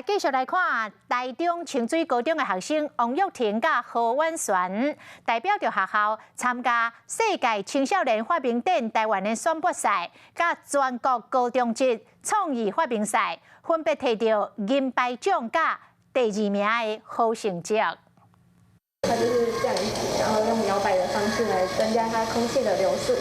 繼續來看台中清水高中的學生王玉婷佮何婉璇，代表著學校參加世界青少年發明展台灣的選拔賽，佮全國高中職創意發明賽，分別提著銀牌獎佮第二名的好成績。它就是這樣子，然後用搖擺的方式來增加它空氣的流速。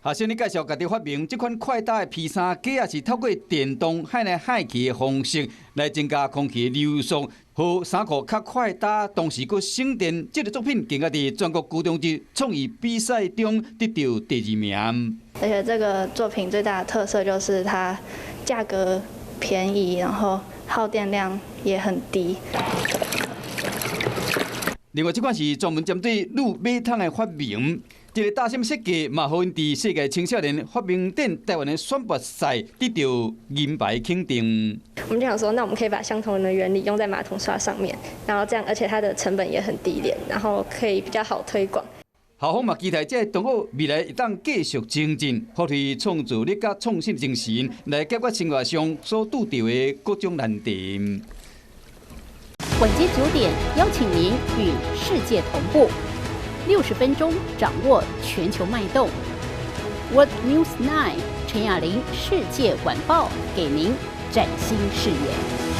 學生咧介紹家己發明這款快焦的披衫架，是透過電動揩來揩去的方式來增加空氣的流速，予衫褲較快焦，同時閣省電。這個作品更加佇全國高中職創意比賽中得到第二名。而且這個作品最大的特色就是它價格便宜，然後耗電量也很低。另外，這款是專門針對女馬桶的發明。這個大心設計嘛，予𪜶佇世界青少年發明展台灣的選拔賽得到銀牌肯定。我們就想說，那我們可以把相同的原理用在馬桶刷上面，然後這樣，而且它的成本也很低廉，然後可以比較好推廣。校方嘛期待這個同學未來會當繼續精進，發揮創造力佮創新精神，來解決生活上所拄著的各種難題。晚間9點，邀請您與世界同步。60分鐘掌握全球脈動。World News 9 陳雅玲世界晚報給您嶄新視野。